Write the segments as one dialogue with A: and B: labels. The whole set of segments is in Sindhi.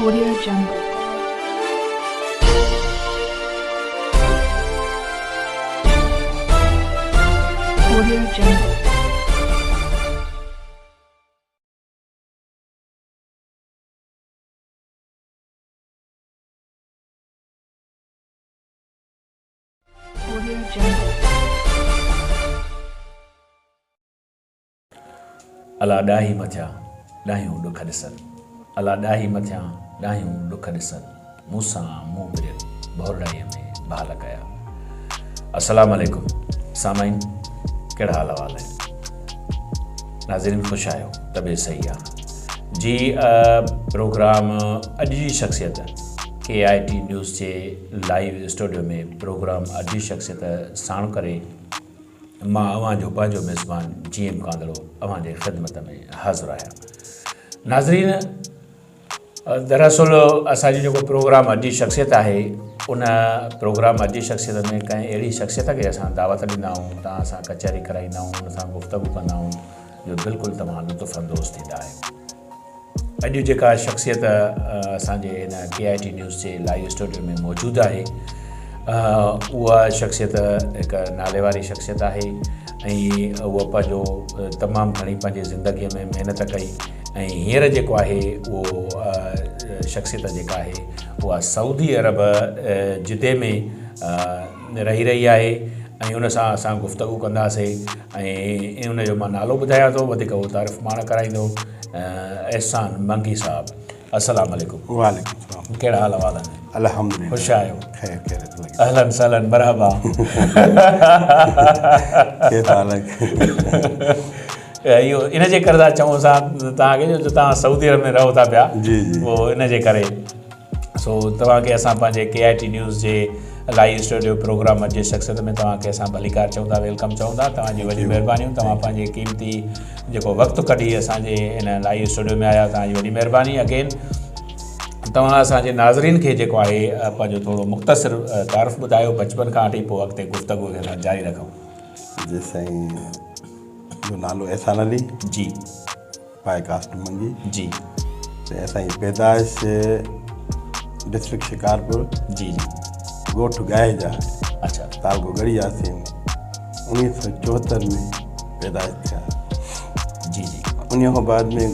A: Audio Jungle. Audio Jungle. Audio Jungle.
B: الا ڏاهي مٿيان ڏاهيون ڏک ڏسن الا ڏاهي مٿيان ڏاهيون ڏک ڏسن مون سان منهن پرين ڀورڙائيء ۾ ڀال ڪيا السلام عليڪم سامعين ڪهڙا حال احوال آهن ناظرين خوش آهيو طبيعت صحيح آ جي پروگرام اڄ جي شخصيت ڪي آء ٽي نيوز جي لائيو اسٽوڊيو ۾ پروگرام اڄ جي شخصيت ساڻ ڪري مان اوهان جو پنهنجو ميزبان جي ايم ڪانڌڙو اوهان جي خدمت ۾ حاضر آهيان. ناظرين دراصل اسان جو جيڪو پروگرام اڄ جي شخصيت آهي ان پروگرام اڄ جي شخصيت ۾ ڪنهن اهڙي شخصيت کي اسان دعوت ڏيندا آهيون توهان سان ڪچهري ڪرائيندا آهيون ان سان گفتگو ڪندا آهيون جو بلڪل توهان لطف اندوز ٿيندا آهيو. اڄ جيڪا شخصيت اسان جي هن ڪي آء ٽي نيوز جي لائيو اسٽوڊيو ۾ موجود آهي اها شخصيت هڪ نالي واري شخصيت آهي ۽ اها پنهنجو تمام گهڻي پنهنجي زندگيء ۾ محنت ڪئي ۽ هينئر جيڪو آهي اهو شخصيت جيڪا آهي اها سعودي عرب جدي ۾ رهي رهي آهي ۽ ان سان اسان گفتگو ڪنداسين ۽ ان جو مان نالو ٻڌايان ٿو وڌيڪ اهو تعارف پاڻ ڪرائيندو احسان منگي صاحب السلام عليڪم.
C: وعليڪم السلام.
B: ڪهڙا حال احوال آهن؟
C: الحمدلله.
B: خوش آهيو؟
C: خير خيريت لڳي.
B: اهلا سهلا مرحبا.
C: ڪيف حالڪ؟
B: اهو ان جي ڪري ٿا چئون اسان توهان کي جو توهان سعودي عرب ۾ رهو ٿا پيا
C: جي جي
B: پوء ان جي ڪري سو توهان کي اسان پنهنجي ڪي آء ٽي نيوز جي لائيو اسٽوڊيو پروگرام اڄ جي شخصيت ۾ توهان کي اسان ڀليڪار چئون ٿا welcome چئون ٿا توهان جي وڏي مهربانيون توهان پنهنجي قيمتي جيڪو وقت ڪڍي اسان جي هن لائيو اسٽوڊيو ۾ آيا توهان جي وڏي مهرباني اگين توهان اسان جي ناظرين کي جيڪو آهي پنهنجو ٿورو مختصر تعارف ٻڌايو بچپن کان وٺي پوء اڳتي گفتگو کي اسان جاري رکون.
C: جي سائين منهنجو نالو احسان علي
B: جي.
C: باء ڪاسٽ منگي.
B: جي.
C: ته اسان جي پيدائش ڊسٽرڪٽ شڪارپور.
B: جي جي.
C: ڳوٺ ڳاهيجا.
B: اڇا.
C: تعلقو ڳڙهي ياسين 1974 ۾ پيدائش ٿيا.
B: جي جي.
C: انهي کان بعد ۾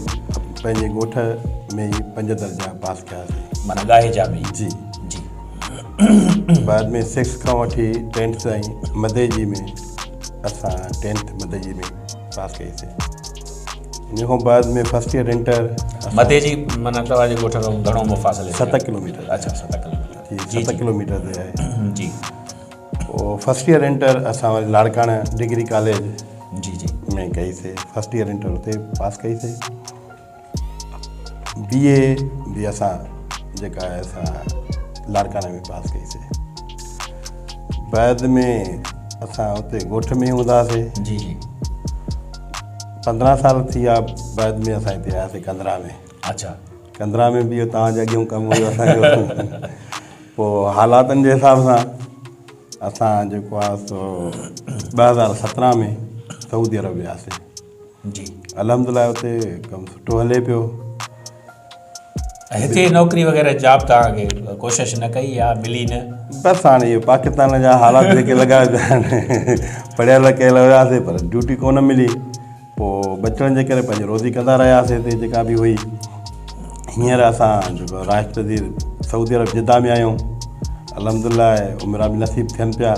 C: پنهنجي ڳوٺ ۾ ئي پنج درجا پاس ڪياسين.
B: معنيٰ ڳاهيجا ۾ ئي.
C: جي.
B: جي.
C: بعد ۾ سڪس کان وٺي ٽينٿ تائين مدئجي ۾ اسان ٽينٿ مدئجي ۾ پاس ڪئي سي. ان کان بعد ۾ فرسٽ ايئر انٽر
B: مدئجي معنيٰ توهان جي ڳوٺ کان گهڻو مفاصلي
C: 7 ڪلوميٽر.
B: اڇا 7 ڪلوميٽر.
C: جي 7 ڪلوميٽر تي آهي.
B: جي.
C: پوء فرسٽ ايئر انٽر اسان وري لاڙڪاڻه ڊگري ڪاليج
B: جي جي
C: ۾ ڪئي سي. فرسٽ ايئر انٽر اتي پاس ڪئي سي. بي اي به اسان جيڪا آهي اسان لاڙڪاڻي ۾ پاس ڪئي سي. بعد ۾ اسان اتي ڳوٺ ۾ هوندا هئاسي.
B: جي جي.
C: 15 سال ٿي ويا بعد ۾ اسان هتي آياسي ڪنڌرا ۾.
B: اڇا.
C: ڪنڌرا ۾ به توهان جي اڳيون ڪم هيو اسان جو. پوء حالاتن جي حساب سان اسان جيڪو آهي سو 2017 ۾ سعودي عرب وياسي.
B: جي.
C: الحمدلله اتي ڪم سٺو هلي پيو.
B: هتي نوڪري وغيره جاب توهان کي ڪوشش نه ڪئي يا ملي نه؟
C: بس هاڻي اهو پاڪستان جا حالات جيڪي لڳا پيا آهن پڙهيل ڪيل هياسي پر ڊيوٽي ڪونه ملي پوء ٻچڙن جي ڪري پنهنجي روزي ڪندا رهياسي هتي جيڪا به هئي هينئر اسان جيڪو رهائش پذير سعودي عرب جده ۾ آهيون الحمدلله عمرا به نصيب ٿين پيا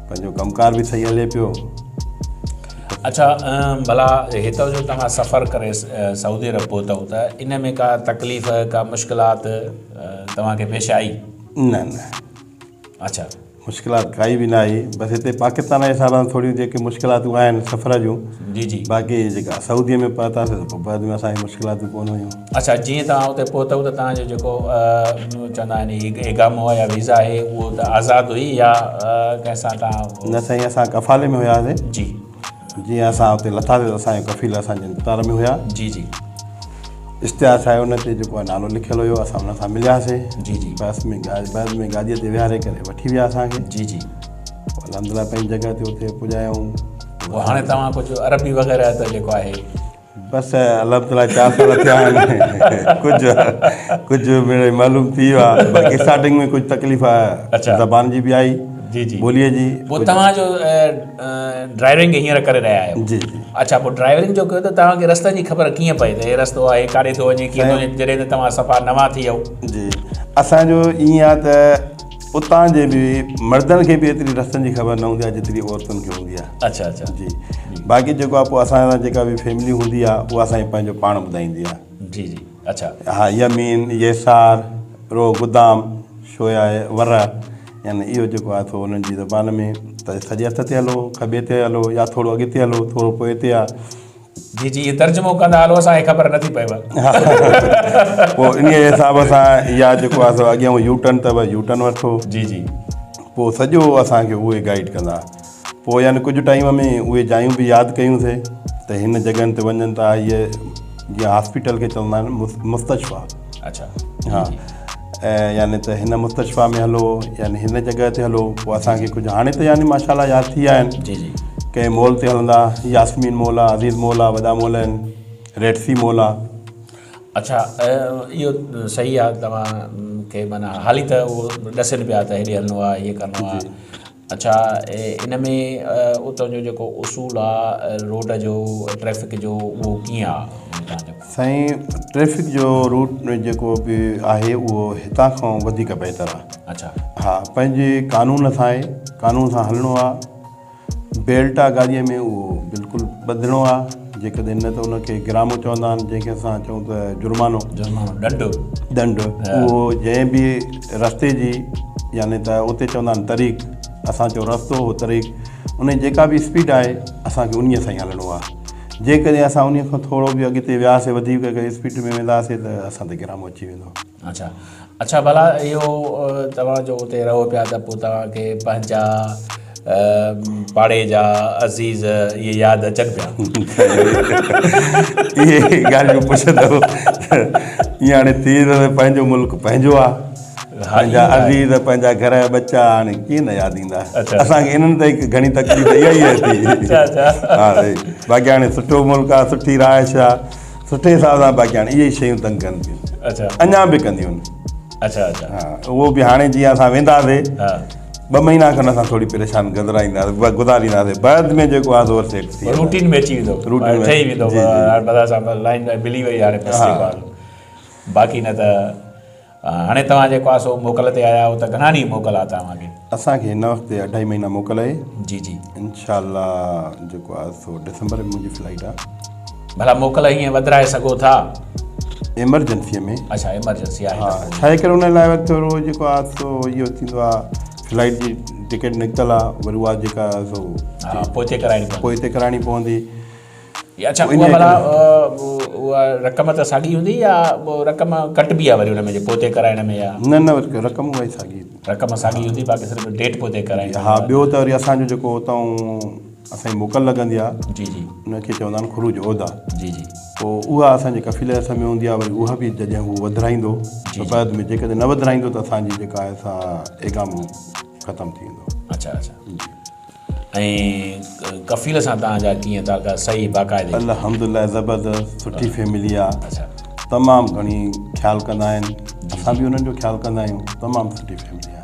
C: پنهنجو ڪم ڪار به صحيح هلي پيو.
B: اڇا ڀلا هتان جو توهان سفر ڪري سعودي عرب پهتؤ ته ان ۾ ڪا تڪليف ڪا مشڪلات توهان کي پيش آئي؟
C: نه نه.
B: اڇا.
C: مشڪلات ڪائي به نه آئي بس هتي پاڪستان جي حساب سان ٿوريون جيڪي مشڪلاتون آهن سفر جون
B: جي جي.
C: باقي جيڪا سعودي ۾ پهتاسين ته پوء بعد ۾ اسان کي مشڪلاتون ڪونه هيون.
B: اڇا جيئن توهان اتي پهتؤ ته توهان جو جيڪو چوندا آهن هي اقامو يا ويزا آهي اهو ته آزاد هئي يا ڪنهن سان توهان.
C: نه سائين اسان ڪفالي ۾ هياسين.
B: جي.
C: جيئن اسان اتي لٿاسين ته اسان جو ڪفيل اسان جي انتظار ۾ هيا.
B: جي جي.
C: اشتهار ٺاهي ان تي جيڪو آهي نالو لکيل هيو اسان ان سان ملياسين.
B: جي جي.
C: بس ۾ بعد ۾ گاڏيء تي ويهاري ڪري وٺي ويا اسان کي.
B: جي جي.
C: پوء الحمدلله پنهنجي جڳهه تي اتي پڄايائون.
B: پوء هاڻي توهان ڪجهه عربي وغيره ته جيڪو آهي.
C: بس الحمدلله 4 سال ٿيا آهن ڪجهه ڪجهه مڙئي معلوم ٿي ويو آهي باقي اسٽارٽنگ ۾ ڪجهه تڪليف زبان جي به آئي
B: جي جي
C: ٻوليء جي.
B: پوء توهان جو ڊرائيونگ هينئر ڪري رهيا آهيو؟
C: جي جي.
B: اڇا پوء ڊرائيورنگ جو ڪيو ته توهان کي رستن جي خبر ڪيئن پئي ته هي رستو آهي ڪاڏي ٿو وڃي ڪيئن ٿو وڃي جڏهن ته توهان صفا نوان ٿي ويو.
C: جي اسان جو ائين آهي ته اتان جي به مردن کي به ايتري رستن جي خبر نه هوندي آهي جيتري عورتن کي هوندي آهي.
B: اڇا اڇا.
C: جي باقي جيڪو آهي پوء اسان سان جيڪا به فيملي هوندي آهي اها اسان کي پنهنجو پاڻ ٻڌائيندي آهي.
B: جي جي اڇا.
C: ها يمين يسار رو گدام شويا وره يعني اهو جيڪو آهي سو انهن جي زبان ۾ ته سڄي هٿ تي هلو کٻي تي هلو يا ٿورو اڳتي هلو ٿورو پوئتي آ.
B: جي جي اهي ترجمو ڪندا هلو اسان کي خبر نٿي پئي.
C: پوء انهيء حساب سان يا جيڪو آهي سو اڳيان يو ٽرن اٿو يو ٽرن وٺو.
B: جي جي.
C: پوء سڄو اسان کي اهي گائيڊ ڪندا. پوء يعني ڪجهه ٽائيم ۾ اهي جايون به ياد ڪيون سي ته هن جڳهن تي وڃن ٿا هيء جيئن هاسپيٽل کي چوندا آهن مستشفيٰ.
B: اڇا.
C: ها يعني ته هن مستشفيٰ ۾ هلو يعني هن جڳهه تي هلو پوء اسان کي ڪجهه هاڻي ته يعني ماشاء الله ياد ٿي ويا آهن.
B: جي جي.
C: ڪنهن مول تي هلندا ياسمين مول آ عزيز مول آ وڏا مول آهن ريڊ سي مول آ.
B: اڇا اهو صحيح آ توهان کي معنيٰ حالي ته اهو ڏسن پيا ته هيڏي هلڻو آ هيئن ڪرڻو آ. اڇا ان ۾ اتان جو جيڪو اصول آ روڊ جو ٽريفڪ جو اهو ڪيئن آ اتان جو؟
C: سائين ٽريفڪ جو روٽ جيڪو به آهي اهو هتان کان وڌيڪ بهتر آ.
B: اڇا.
C: ها پنهنجي قانون سان آهي قانون سان هلڻو آ بيلٽ آ گاڏيء ۾ اهو بلڪل ٻڌڻو آ جيڪڏهن نه ته ان کي گرامو چوندا آهن جنهن کي اسان چئون ته جرمانو.
B: جرمانو ڏنڊ.
C: ڏنڊ اهو جنهن به رستي جي يعني ته اتي چوندا آهن طريق اسان چئون رستو هو طريق ان جي جيڪا به اسپيڊ آهي اسان کي انهيء سان ئي هلڻو آهي جيڪڏهن اسان انهيء کان ٿورو به اڳتي وياسي وڌيڪ اسپيڊ ۾ وينداسي ته اسان تي غرامو اچي ويندو.
B: اڇا اڇا ڀلا اهو توهان جو اتي رهو پيا ته پوء توهان کي پنهنجا پاڙي جا عزيز اهي ياد اچن پيا؟
C: اهي ڳالهيون پڇندؤ ته ائين هاڻي ٿي ته پنهنجو ملڪ پنهنجو آ پنهنجا عزيز پنهنجا گهر جا ٻچا هاڻي ڪيئن نه ياد ايندا اسان کي انهن تي گهڻي تڪليف اها ئي ٿي ها باقي هاڻي سٺو ملڪ آ سٺي رهائش آ سٺي حساب سان باقي هاڻي اهي ئي شيون تنگ ڪن ٿيون اڃا به ڪنديون
B: اڇا اڇا
C: ها اهو به هاڻي جيئن اسان وينداسي ٻه مهينا کن اسان ٿوري پريشان گذرائينداسي گذارينداسي بعد ۾ جيڪو آهي سو سيٽ ٿي ويندو.
B: روٽين ۾ اچي ويندو
C: روٽين ۾
B: ٺهي ويندو
C: جي جي
B: هاڻي بس لائين ملي وئي هاڻي بس جيڪو آهي باقي نه ته هاڻي توهان جيڪو آهي سو موڪل تي آيا آهيو ته گهڻا ڏينهن موڪل آهي توهان کي؟
C: اسان کي هن وقت اڍائي مهينا موڪل آهي.
B: جي جي.
C: انشاء الله جيڪو آهي سو ڊسمبر ۾ منهنجي فلائيٽ آهي.
B: ڀلا موڪل ائين وڌرائي سگهو ٿا؟
C: ايمرجنسيء ۾.
B: اڇا ايمرجنسي آهي
C: ها
B: ته پوء.
C: ڇاهي ڪري ان لاء وري ٿورو جيڪو آهي سو اهو ٿيندو آهي فلائيٽ جي ٽڪيٽ نڪتل آهي وري اها جيڪا آهي سو
B: ها پوئتي ڪرائڻي پوندي.
C: پوئتي ڪرائڻي پوندي.
B: اڇا اها ڀلا اها رقم ته ساڳي هوندي يا رقم ڪٽبي آهي وري ان ۾ پوئتي ڪرائڻ ۾ يا.
C: نه نه رقم اها ئي ساڳي.
B: رقم ساڳي هوندي باقي صرف ڊيٽ پوئتي ڪرائڻي.
C: ها ٻيو ته وري اسان جو جيڪو اتان اسان جي موڪل لڳندي آهي
B: جي جي
C: ان کي چوندا آهن خروج عهده.
B: جي جي.
C: پوء اها اسان جي ڪفيل جي هٿ ۾ هوندي آهي وري اها به جڏهن هو وڌرائيندو ته بعد ۾ جيڪڏهن نه وڌرائيندو ته اسان جي جيڪا آهي سا اقامو ختم ٿي ويندو.
B: اڇا اڇا. ۽ ڪفيل سان توهان جا ڪيئن تعلقات صحيح باقاعدي.
C: الحمدلله زبردست سٺي فيملي آ تمام گهڻي خيال ڪندا آهن اسان به انهن جو خيال ڪندا آهيون تمام سٺي فيملي آ.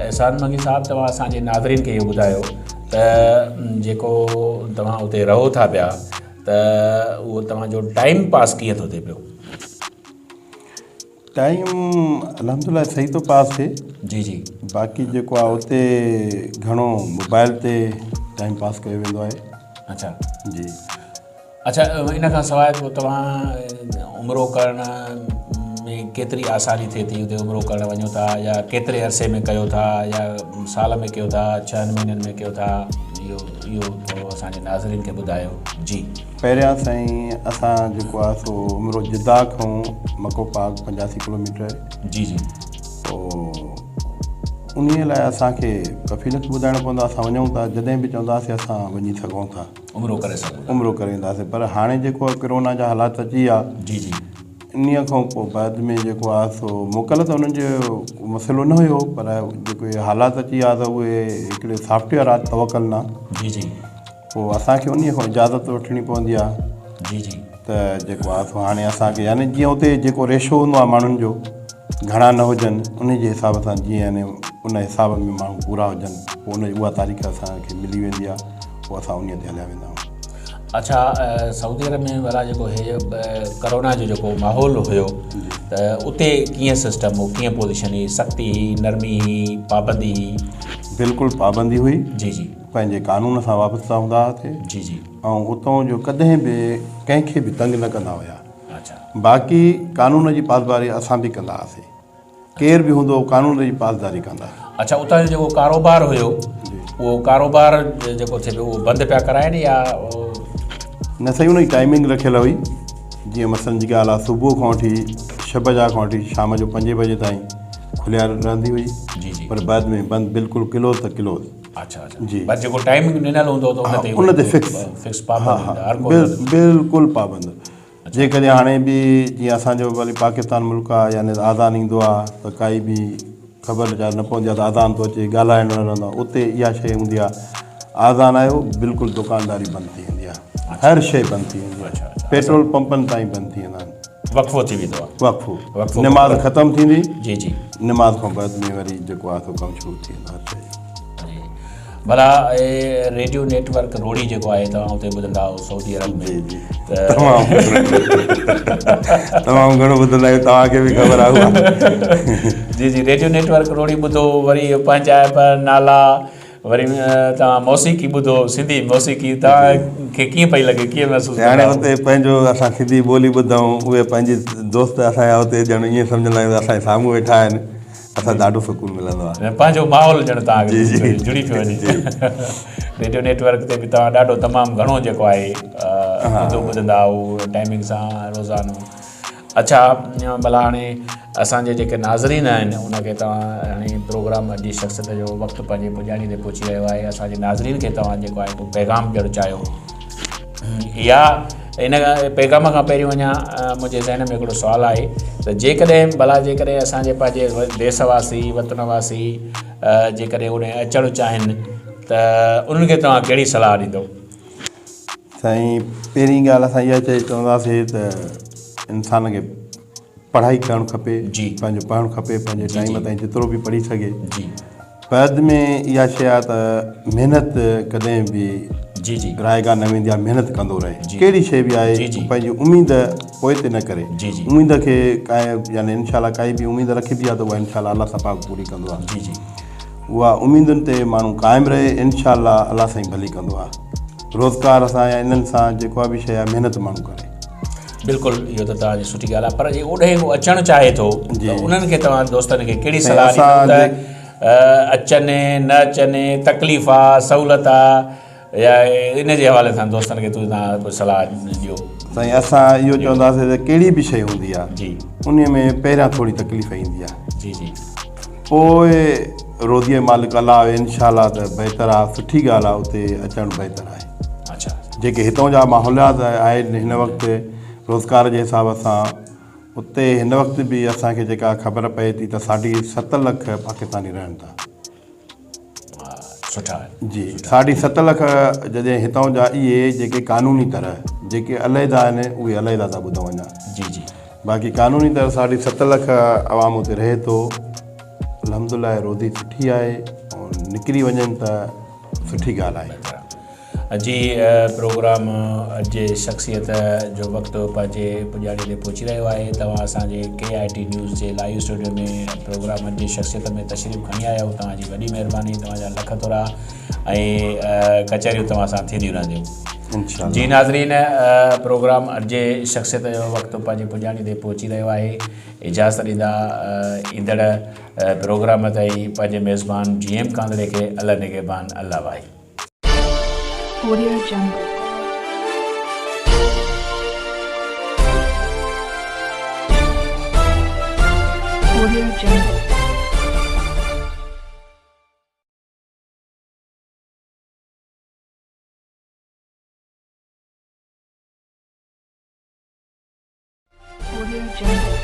B: احسان منگي صاحب توهان اسان جي ناظرين کي اهو ٻڌايو ته جيڪو توهان اتي رهو ٿا پيا ته اهو توهان جو ٽائيم پاس ڪيئن ٿو ٿئي پيو؟
C: ٽائيم الحمدلله صحيح ٿو پاس ٿئي.
B: جي جي.
C: باقي جيڪو آ اتي گهڻو موبائل تي ٽائيم پاس ڪيو ويندو آهي.
B: اڇا.
C: جي.
B: اڇا ان کان سواء پوء توهان عمرو ڪرڻ ۾ ڪيتري آساني ٿئي ٿي اتي عمرو ڪرڻ وڃو ٿا يا ڪيتري عرصي ۾ ڪيو ٿا يا سال ۾ ڪيو ٿا ڇهن مهينن ۾ ڪيو ٿا اهو اهو ٿورو اسان جي ناظرين کي ٻڌايو جي.
C: پهريان سائين اسان جيڪو آهي سو عمرو جده کان مڪو پاڪ 85 ڪلوميٽر آهي.
B: جي جي.
C: پوء انهي لاء اسان کي ڪفيل کي ٻڌائڻو پوندو آهي اسان وڃون ٿا جڏهن به چونداسين اسان وڃي سگهون ٿا.
B: عمرو ڪري سگهون ٿا.
C: عمرو ڪري اينداسين پر هاڻي جيڪو آهي ڪرونا جا حالات اچي ويا.
B: جي جي.
C: انهي کان پوء بعد ۾ جيڪو آهي سو موڪل ته انهن جو مسئلو نه هيو پر جيڪو حالات اچي ويا ته اهي هڪڙي سافٽ ويئر آهي توڪلنا.
B: جي جي.
C: پوء اسان کي انهيء کان اجازت وٺڻي پوندي آهي.
B: جي جي.
C: ته جيڪو آهي سو هاڻي اسان کي يعني جيئن اتي جيڪو ريشو هوندو آهي ماڻهن جو گهڻا نه هجن انهي جي حساب سان جيئن يعني ان حساب ۾ ماڻهو پورا هجن پوء ان اها تاريخ اسان کي ملي ويندي آهي پوء اسان انهي تي هليا ويندا آهيون.
B: اڇا سعودي عرب ۾ ڀلا جيڪو هي ڪرونا جو جيڪو ماحول هيو ته اتي ڪيئن سسٽم هو ڪيئن پوزيشن هئي سختي هئي نرمي هئي پابندي هئي؟
C: بلڪل پابندي هئي.
B: جي جي.
C: پنهنجي قانون سان وابسته هوندا هئاسي.
B: جي جي.
C: ۽ اتان جو ڪڏهن به ڪنهن کي به تنگ نه ڪندا هيا.
B: اڇا.
C: باقي قانون جي پاسداري اسان به ڪندا هئاسي. ڪير به هوندو هو قانون جي پاسداري ڪندا.
B: اڇا اتان جو جيڪو ڪاروبار هيو اهو ڪاروبار جيڪو ٿئي پيو اهو بند پيا ڪرائين يا.
C: نه سائين ان جي ٽائمنگ رکيل هئي جيئن مثلاً جي ڳالهه آهي صبح کان وٺي ڇهه بجا کان وٺي شام جو پنجين بجي تائين کليل رهندي هئي
B: جي جي.
C: پر بعد ۾ بند بلڪل ڪلوز ته ڪلوز.
B: اڇا اڇا
C: جي.
B: بس جيڪو ٽائمنگ ڏنل هوندو ته ان تي
C: ان تي فڪس
B: فڪس پابند هوندا هر ڪو
C: بلڪل پابند جيڪڏهن هاڻي به جيئن اسان جو وري پاڪستان ملڪ آ يعني آذان ايندو آ ته ڪائي به خبر چار نه پوندي آ ته آذان ٿو اچي ڳالهائڻ نه رهندو آ اتي اها شيء هوندي آ آذان آيو بلڪل دڪانداري بند ٿي ويندي آ هر شيء بند ٿي ويندي آ پيٽرول پمپن تائين بند ٿي ويندا آهن.
B: وقفو ٿي ويندو آ.
C: وقفو نماز ختم ٿيندي
B: جي جي
C: نماز کان بعد ۾ وري جيڪو آ سو ڪم شروع ٿي ويندو آ هر شيء جو.
B: جي ڀلا ريڊيو نيٽ ورڪ روهڙي جيڪو آهي توهان اتي ٻڌندا آهيو سعودي عرب ۾
C: جي جي تمام تمام گهڻو ٻڌندا آهيون توهان کي به خبر آهي اها.
B: جي جي ريڊيو نيٽ ورڪ روهڙي ٻڌو وري پنهنجائپ نالا وري توهان موسيقي ٻڌو سنڌي موسيقي توهان کي ڪيئن پئي لڳي ڪيئن محسوس
C: ڪندا هاڻي اتي پنهنجو اسان سنڌي ٻولي ٻڌون اهي پنهنجي دوست اسان جا اتي ڄڻ ائين سمجهندا آهيون ته اسان جي سامهون ويٺا آهن اسان ڏاڍو سڪون ملندو آهي
B: پنهنجو ماحول ڄڻ توهان کي جڙي پيو وڃي ريڊيو نيٽ ورڪ تي به توهان ڏاڍو تمام گهڻو جيڪو آهي ٻڌو ٻڌندا آهيو ٽائمنگ سان روزانو اڇا ڀلا هاڻي اسان جي جيڪي ناظرين آهن ان کي توهان هاڻي پروگرام اڄ جي شخصيت جو وقت پنهنجي پڄاڻي تي پهچي رهيو آهي اسان جي ناظرين کي توهان جيڪو آهي ڪو پيغام ڏيڻ چاهيو يا ان پيغام کان پهريون اڃا منهنجي ذهن ۾ هڪڙو سوال آهي ته جيڪڏهن ڀلا جيڪڏهن اسان جي پنهنجي ديس واسي وطن واسي جيڪڏهن ان اچڻ چاهين ته انهن کي توهان ڪهڙي صلاح ڏيندو؟
C: سائين پهرين ڳالهه اسان اها چئي چونداسين ته انسان کي پڙهائي ڪرڻ کپي
B: جي
C: پنهنجو پڙهڻ کپي پنهنجي ٽائيم تائين جيترو به پڙهي سگهي
B: جي
C: بعد ۾ اها شيء آهي ته محنت ڪڏهن به
B: جي جي
C: رائگان نه ويندي آهي محنت ڪندو رهي
B: جي
C: ڪهڙي شيء به آهي
B: جي جي
C: پنهنجي اميد پوئتي نه ڪري
B: جي جي
C: اميد کي ڪائي يعني انشاء الله ڪائي به اميد رکبي آهي ته اها انشاء الله الله سان پاڪ پوري ڪندو آهي
B: جي جي
C: اها اميدن تي ماڻهو قائم رهي انشاء الله الله سائين ڀلي ڪندو آهي روزگار سان يا انهن سان جيڪا به شيء آهي محنت ماڻهو ڪري.
B: بلڪل اهو ته توهان جي سٺي ڳالهه آهي پر جي اوڏهين ڪو اچڻ چاهي ٿو ته انهن کي توهان دوستن کي ڪهڙي صلاح ڏيندو ته اچن نه اچن تڪليف آ سهولت آ يا ان جي حوالي سان دوستن کي توهان ڪو صلاح ڏيو.
C: سائين اسان اهو چونداسين ته ڪهڙي به شيء هوندي آهي
B: جي
C: انهي ۾ پهريان ٿوري تڪليف ايندي آهي
B: جي جي
C: پوء روزيء جو مالڪ الله آهي انشاء الله ته بهتر آهي سٺي ڳالهه آهي اتي اچڻ بهتر آهي.
B: اڇا.
C: جيڪي هتون جا ماحوليات آهن هن وقت روزگار جي حساب سان اتي هن وقت به اسان کي جيڪا خبر پئي ٿي ته ساڍي ست لک پاڪستاني رهن ٿا.
B: سٺا آهن.
C: جي ساڍي ست لک جڏهن هتون جا اهي جيڪي قانوني طرح جيڪي علحده آهن اهي علحده ٿا ٻڌا وڃن.
B: جي جي.
C: باقي قانوني طرح ساڍي ست لک عوام اتي رهي ٿو. الحمدلله روزي سٺي آهي ۽ نڪري وڃن ته سٺي ڳالهه آهي.
B: جي پروگرام اڄ جي شخصيت جو وقت پنهنجي پڄاڻي تي پهچي رهيو آهي توهان اسان جي ڪي آء ٽي نيوز جي لائيو اسٽوڊيو ۾ پروگرام اڄ جي شخصيت ۾ تشريف کڻي آيا آهيو توهان جي وڏي مهرباني توهان جا لک ٿورا ۽ ڪچهريون توهان سان ٿينديون رهنديون
C: انشاءالله.
B: جي ناظرين پروگرام اڄ جي شخصيت جو وقت پنهنجي پڄاڻي تي پهچي رهيو آهي اجازت ڏيندا ايندڙ پروگرام تائين پنهنجي ميزبان جي ايم ڪانڌڙي کي الله نگهبان الله واهي.
A: Audio Jungle. Audio Jungle. Audio Jungle.